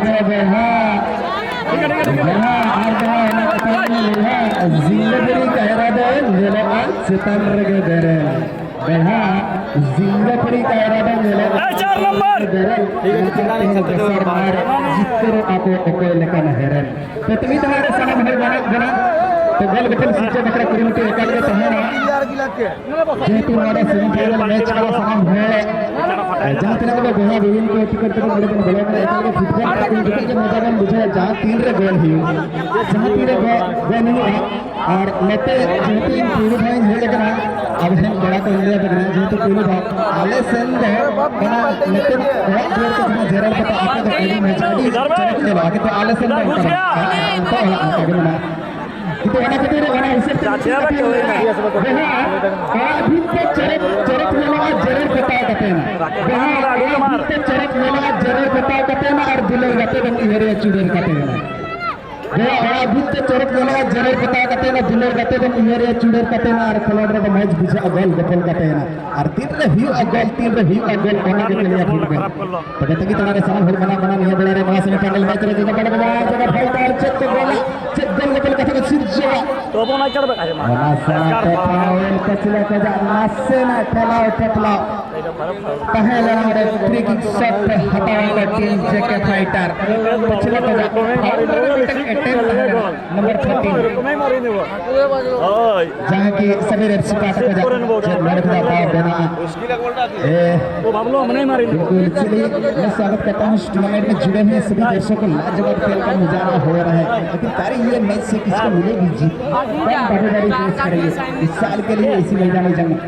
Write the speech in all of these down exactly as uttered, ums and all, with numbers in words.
ᱵᱚᱭᱦᱟ, ᱵᱚᱭᱦᱟ, ᱟᱨ ᱵᱚᱭᱦᱟ, ᱚᱱᱟ ᱠᱟᱛᱷᱟ ᱞᱤᱧ ᱞᱟᱹᱭᱟ, ᱡᱤᱞᱟᱹᱯᱤ ᱠᱟᱭᱨᱟ ᱫᱚ ᱧᱮᱞᱚᱜᱼᱟ ᱪᱮᱛᱟᱱ ᱨᱮᱜᱮ ᱵᱮᱨᱮᱞ᱾ ᱵᱚᱭᱦᱟ, ᱡᱤᱞᱟᱹᱯᱤ ᱠᱟᱭᱨᱟ ᱫᱚ ᱧᱮᱞᱚᱜᱼᱟ ᱮ, ᱪᱟᱨ ᱱᱚᱢᱵᱚᱨ᱾ ᱵᱮᱨᱮᱞ᱾ ᱢᱮᱱᱠᱷᱟᱱ ᱛᱮᱦᱮᱧ ᱫᱚᱥᱟᱨ ᱢᱟᱦᱟ ᱨᱮ ᱡᱤᱛᱠᱟᱹᱨᱚᱜ ᱟᱠᱚ ᱚᱠᱚᱭ ᱞᱮᱠᱟᱱ ᱦᱮᱨᱮᱞ᱾ ᱛᱚ, ᱛᱤᱱᱟᱹᱜ ᱫᱷᱟᱣ ᱨᱮ ᱥᱟᱱᱟᱢ ᱦᱚᱲ ᱢᱮᱱᱟᱜ ᱵᱚᱱᱟ? ᱛᱚ, ᱜᱳᱞ ᱜᱳᱯᱚᱞ ᱥᱤᱨᱡᱟᱹᱣ ᱵᱟᱠᱷᱨᱟ ᱠᱩᱨᱩᱢᱩᱴᱩ ᱮᱠᱟᱞ ᱜᱮ ᱛᱟᱦᱮᱱᱟ᱾ ᱡᱮᱦᱮᱛᱩ ᱱᱚᱣᱟ ᱫᱚ semi final match ᱠᱟᱱᱟ, ᱥᱟᱱᱟᱢ ᱦᱚᱲ, ᱡᱟᱦᱟᱸ ᱛᱤᱱᱟᱹᱜ ᱜᱮ ᱵᱚᱭᱦᱟ ᱵᱤᱦᱤᱱ ᱠᱚ ᱴᱤᱠᱤᱴ ᱠᱟᱛᱮ ᱱᱚᱰᱮ ᱵᱚᱱ ᱵᱚᱞᱚ ᱠᱟᱱᱟ, ᱮᱠᱟᱞ ᱜᱮ football ᱠᱷᱮᱞ ᱡᱚᱠᱷᱚᱱ ᱜᱮ ᱢᱚᱡᱟ ᱵᱚᱱ ᱵᱩᱡᱷᱟᱹᱣᱟ, ᱡᱟᱦᱟᱸ ᱛᱤᱱ ᱨᱮ ᱜᱳᱞ ᱦᱩᱭᱩᱜ, ᱡᱟᱦᱟᱸ ᱛᱤᱱ ᱨᱮ ᱜᱳᱞ, ᱜᱳᱞ ᱦᱩᱭᱩᱜᱼᱟ᱾ ᱟᱨ ᱱᱚᱛᱮ ᱡᱮᱦᱮᱛᱩ ᱤᱧ ᱯᱩᱭᱞᱩ ᱫᱷᱟᱣ ᱤᱧ ᱦᱮᱡ ᱟᱠᱟᱱᱟ, ᱟᱵᱚ ᱨᱮᱱ ᱠᱚᱲᱟ ᱠᱚ ᱧᱮᱞ ᱟᱠᱟᱱᱟ, ᱡᱮᱦᱮᱛᱩ ᱯᱩᱭᱞᱩ ᱫᱷᱟᱣ, ᱟᱞᱮ ᱥᱮᱱ ᱫᱚ ᱚᱱᱟ ᱱᱚᱛᱮ ᱚᱲᱟᱜ ᱫᱩᱣᱟᱹᱨ ᱠᱚ ᱡᱟᱦᱟᱸ ᱡᱮᱨᱮᱲ ᱯᱚᱛᱟᱣ, ᱟᱯᱮ ᱫᱚ ᱟᱹᱰᱤ ᱢᱚᱡᱽ, ᱟᱹᱰᱤ ᱪᱚᱨᱚᱠ ᱧᱮᱞᱚᱜᱼᱟ, ᱠᱤᱱᱛᱩ ᱟᱞᱮ ᱥᱮᱱ ᱫᱚ ᱚᱱᱠᱟ ᱫᱚ ᱵᱟᱝ᱾ ᱚᱱᱠᱟ ᱚᱲᱟᱜ ᱚᱱᱠᱟ ᱜᱮ ᱢᱮᱱᱟᱜᱼᱟ᱾ ᱠᱤᱱᱛᱩ ᱚᱱᱟ ᱠᱷᱟᱹᱛᱤᱨ ᱚᱱᱟ ᱦᱤᱥᱟᱹᱵ ᱛᱮ ᱵᱚᱭᱦᱟ, ᱚᱲᱟᱜ ᱵᱷᱤᱛ ᱛᱮ ᱪᱚᱨᱚᱠ, ᱪᱚᱨᱚᱠ ᱧᱮᱞᱚᱜᱼᱟ, ᱡᱮᱨᱮᱲ ᱯᱚᱛᱟᱣ ᱠᱟᱛᱮ ᱱᱟ᱾ ᱵᱚᱭᱦᱟ, ᱚᱲᱟᱜ ᱵᱷᱤᱛ ᱛᱮ ᱪᱚᱨᱚᱠ ᱧᱮᱞᱚᱜᱼᱟ, ᱡᱮᱨᱮᱲ ᱯᱚᱛᱟᱣ ᱠᱟᱛᱮ ᱱᱟ, ᱟᱨ ᱫᱩᱞᱟᱹᱲ ᱠᱟᱛᱮ ᱵᱚᱱ ᱩᱭᱦᱟᱹᱨᱮᱭᱟ, ᱪᱩᱰᱟᱹᱨ ᱠᱟᱛᱮ ᱱᱟ᱾ ᱵᱚᱭᱦᱟ, ᱚᱲᱟᱜ ᱵᱷᱤᱛ ᱛᱮ ᱪᱚᱨᱚᱠ ᱧᱮᱞᱚᱜᱼᱟ, ᱡᱮᱨᱮᱲ ᱯᱚᱛᱟᱣ ᱠᱟᱛᱮ ᱱᱟ, ᱫᱩᱞᱟᱹᱲ ᱠᱟᱛᱮ ᱵᱚᱱ ᱩᱭᱦᱟᱹᱨᱮᱭᱟ, ᱪᱩᱰᱟᱹᱨ ᱠᱟᱛᱮ ᱱᱟ, ᱟᱨ ᱠᱷᱮᱞᱳᱰ ᱨᱮᱫᱚ ᱢᱚᱡᱽ ᱵᱩᱡᱷᱟᱹᱜᱼᱟ, ᱜᱳᱞ ᱜᱳᱯᱚᱞ ᱠᱟᱛᱮ ᱱᱟ᱾ ᱟᱨ ᱛᱤᱱ ᱨᱮ ᱦᱩᱭᱩᱜᱼᱟ ᱜᱳᱞ, ᱛᱤᱱ ᱨᱮ ᱦᱩᱭᱩᱜᱼᱟ ᱜᱳᱞ, ᱚᱱᱟ ᱜᱮ ᱠᱚ ᱞᱟᱹᱭᱟ ᱯᱷᱩᱴᱵᱚᱞ᱾ ᱛᱚᱵᱮ ᱛᱮᱜᱮ ᱛᱟᱞᱟ ᱨᱮ ᱥᱟᱱᱟᱢ ᱦᱚᱲ ᱢᱮᱱᱟᱜ ᱵᱚᱱᱟ ᱱᱤᱭᱟᱹ ᱵᱮᱲᱟ ᱨᱮ ᱱᱚᱣᱟ semi final match ᱨᱮ᱾ ᱡᱟᱭᱜᱟ ᱯᱟᱲᱟᱜ ᱠᱟᱱᱟ, ᱡᱟᱭᱜᱟ ᱯᱷᱟᱭᱴᱟᱨ, ᱪᱮᱫ ᱠᱚ ᱜᱳᱞᱟ, ᱪᱮᱫ ᱜᱳᱞ ᱜᱳᱯᱚᱞ ᱠᱟᱛᱷᱟ ᱠᱚ ᱥᱤᱨᱡᱟᱹᱣᱟ᱾ ᱛᱚᱵᱚ ᱱᱟ ᱪᱟᱲ ᱵᱮᱴᱟ ᱦᱮ ᱢᱟ᱾ ᱚᱱᱟ ᱥᱟᱶᱛᱮ foul ᱯᱟᱹᱪᱷᱞᱟᱹ ᱠᱷᱚᱱᱟᱜ ᱱᱟᱥᱮᱱᱟᱜ ᱴᱷᱮᱞᱟᱣ ᱴᱷᱮᱯᱞᱟᱣ ᱛᱟᱦᱮᱸ ᱞᱮᱱᱟ ᱚᱸᱰᱮ᱾ Free kick shot ᱦᱟᱛᱟᱣ ᱟᱠᱟᱫ team JK Fighter᱾ ᱯᱟᱹᱪᱷᱞᱟᱹ ᱠᱷᱚᱱᱟᱜ foul ᱨᱮ ᱢᱤᱫᱴᱟᱝ attempt ᱛᱟᱦᱮᱸ ᱞᱮᱱᱟ, number thirteen᱾ ᱦᱳᱭ᱾ ᱡᱟᱦᱟᱸ ᱠᱤ ᱥᱟᱵᱤᱨ FC ᱯᱟᱦᱴᱟ ᱠᱷᱚᱱᱟᱜ ᱪᱮᱫ ᱱᱚᱰᱮ ᱠᱷᱚᱱᱟᱜ foul ᱵᱮᱱᱟᱜᱼᱟ᱾ ए, बिल्कुल, चलिए, मैं स्वागत करता हूँ इस tournament में जुड़े हुए सभी दर्शकों को। लाजवाब खेल का नजारा हो रहा है, लेकिन तारी ये मैच से किसको मिलेगी जीत? कौन दावेदारी पेश करेंगे इस साल के लिए इसी मैदानी जंग में?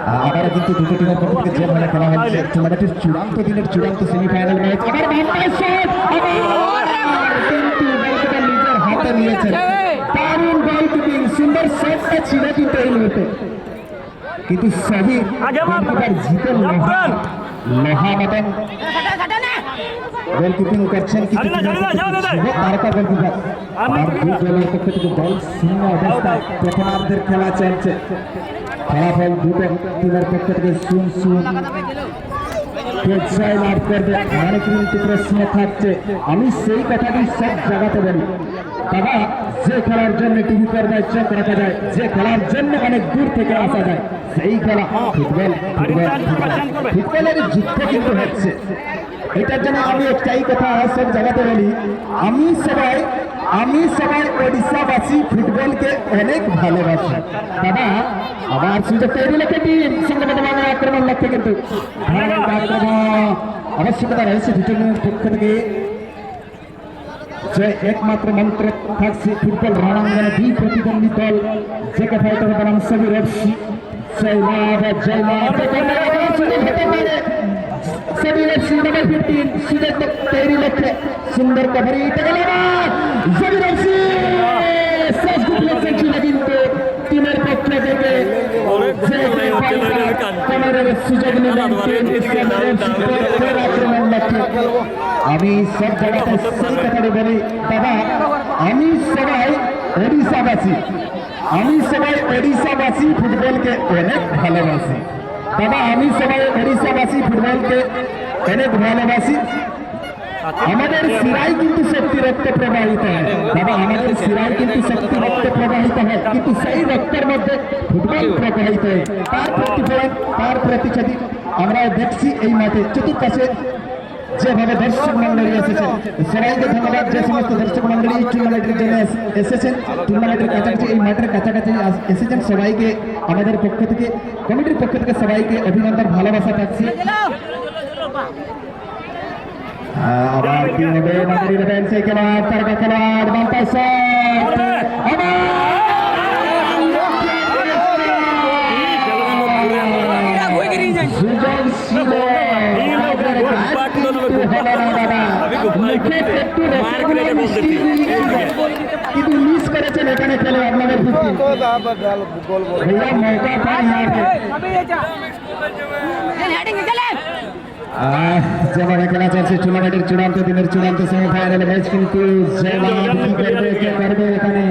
আবার কিন্তু দুটো টিমের পক্ষ থেকে যে ভালো খেলা হচ্ছে, টুর্নামেন্টের চূড়ান্ত দিনের চূড়ান্ত সেমিফাইনাল ম্যাচ। এবার ভালো শট, আবার কিন্তু গোলকিপার নিজের হাতে নিয়েছেন। দারুণ গোলকিপিং, সুন্দর শটটা ছিল কিন্তু এই মুহূর্তে। কিন্তু সহি আগে মার। গোলকিপার জিতেন লোহা, জাফরান। লোহা মতন গোলকিপিং করছেন, কিন্তু আরে না, আরে না, যাও, যাও, যাও। যুব তারকা গোলকিপার। আর দুই দলের পক্ষ থেকে বল শূন্য অবস্থায় প্রথমার্ধের খেলা চলছে। ফলাফল দুটো টিমের পক্ষ থেকে শূন্য শূন্য। কে জয়লাভ করবে, অনেক কিন্তু প্রশ্ন থাকছে। আমি সেই কথাটি সব জায়গাতে বলি, দাদা, যে খেলার জন্য টিভি পর্দায় চোখ রাখা যায়, যে খেলার জন্য অনেক দূর থেকে আসা যায়, সেই খেলা ফুটবল। ফুটবল, ফুটবল, ফুটবলের যুদ্ধ কিন্তু হচ্ছে। এটার জন্য আমি একটাই কথা সব জায়গাতে বলি, আমি সবাই, আমি সবাই ওড়িশাবাসী ফুটবলকে অনেক ভালোবাসি। দাদা, আবার সুযোগ তৈরি লেখে টিম, সংঘবদ্ধভাবে আক্রমণ লক্ষ্যে কিন্তু ধারাবাহিক আক্রমণ আবশ্যকতা রয়েছে দুজনের পক্ষ থেকে। যে একমাত্র মন্ত্র থাকছে ফুটবল রণাঙ্গনে দুই প্রতিদ্বন্দ্বী দল, জেকে ফাইটার বনাম সবির এফসি। জয়লাভ, জয়লাভ, জয়লাভ, সুযোগ হতে পারে। সবির এফসি নাম্বার ফিফটিন, সুযোগ তৈরি লক্ষ্যে সুন্দর কভারি, এটা গেল না। সবির এফসি শেষ গোল সেঞ্চুরি কিন্তু টিমের পক্ষ থেকে জেকে ফাইটার কর্নারের সুযোগ নিলেন। আক্রমণ লক্ষ্যে আমি সব জায়গাতে সেই কথাটা বলি, দাদা, আমি সবাই ওড়িশাবাসী, আমি সবাই ওড়িশাবাসী ফুটবলকে অনেক ভালোবাসি। দাদা, আমি সবাই ওড়িশাবাসী ফুটবলকে অনেক ভালোবাসি। আমাদের শিরায় কিন্তু শক্তি রক্ত প্রবাহিত হয়, দাদা, আমাদের শিরায় কিন্তু শক্তি রক্ত প্রবাহিত হয়, কিন্তু সেই রক্তের মধ্যে ফুটবল প্রবাহিত হয়। তার প্রতিফলন, তার প্রতিচ্ছবি আমরা দেখছি এই মাঠে। চতুর্পাশে যেভাবে দর্শক মণ্ডলী এসেছেন, সবাইকে ধন্যবাদ। যে সমস্ত দর্শক মণ্ডলী এই টুর্নামেন্টের জন্য এস-, এসেছেন, টুর্নামেন্টের কাছাকাছি, এই মাঠের কাছাকাছি আস-, এসেছেন, সবাইকে আমাদের পক্ষ থেকে, কমিটির পক্ষ থেকে সবাইকে অভিনন্দন, ভালোবাসা থাকছে। আবার কি হবে? মাঠে নেবেন সেই খেলোয়াড়, তারকা খেলোয়াড়, বাম্পার শট। আবার সুযোগ ছিল। কিন্তু হলো না, দাদা। মুখে একটু রসগোল্লা মিষ্টি কিন্তু মিস করেছেন এখানে খেলোয়াড় নাম্বার ফিফটিন। भैया, मौका था यहाँ पे। আহ, যেভাবে খেলা চলছে, টুর্নামেন্টের চূড়ান্ত দিনের চূড়ান্ত সেমিফাইনাল ম্যাচ কিন্তু জয়লাভ কি করবে, কে করবে এখানে।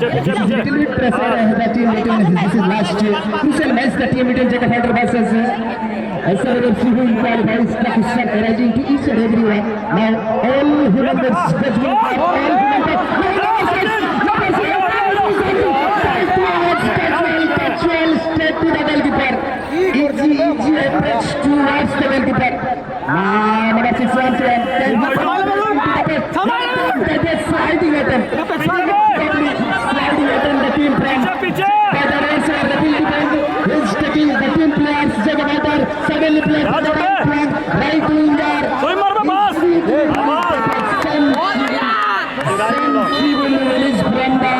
This is little bit pressure, uh, the team between, this is last crucial match, the team between J K fighter versus As a referee who qualifies the question arising to each and everyone. Now, all human beings, all human beings, straight to the goalkeeper. Easy, easy approach towards the goalkeeper. Now, number six, once again, sliding attempt. Sliding attempt, the team from the right side, the field defense is taking the team players, Jagamatar, seven players, right winger. Swimming, Sensibly released from the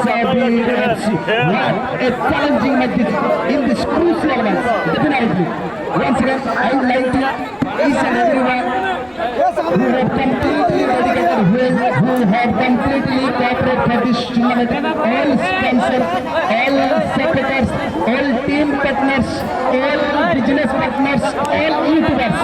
Sabir F C. What a challenging match this in this crucial match. Definitely. Once again, I would like to each and everyone who have completely dedicated, who, who have completely cooperated for this tournament, all sponsors, all supporters, all team partners, all business partners, all YouTubers.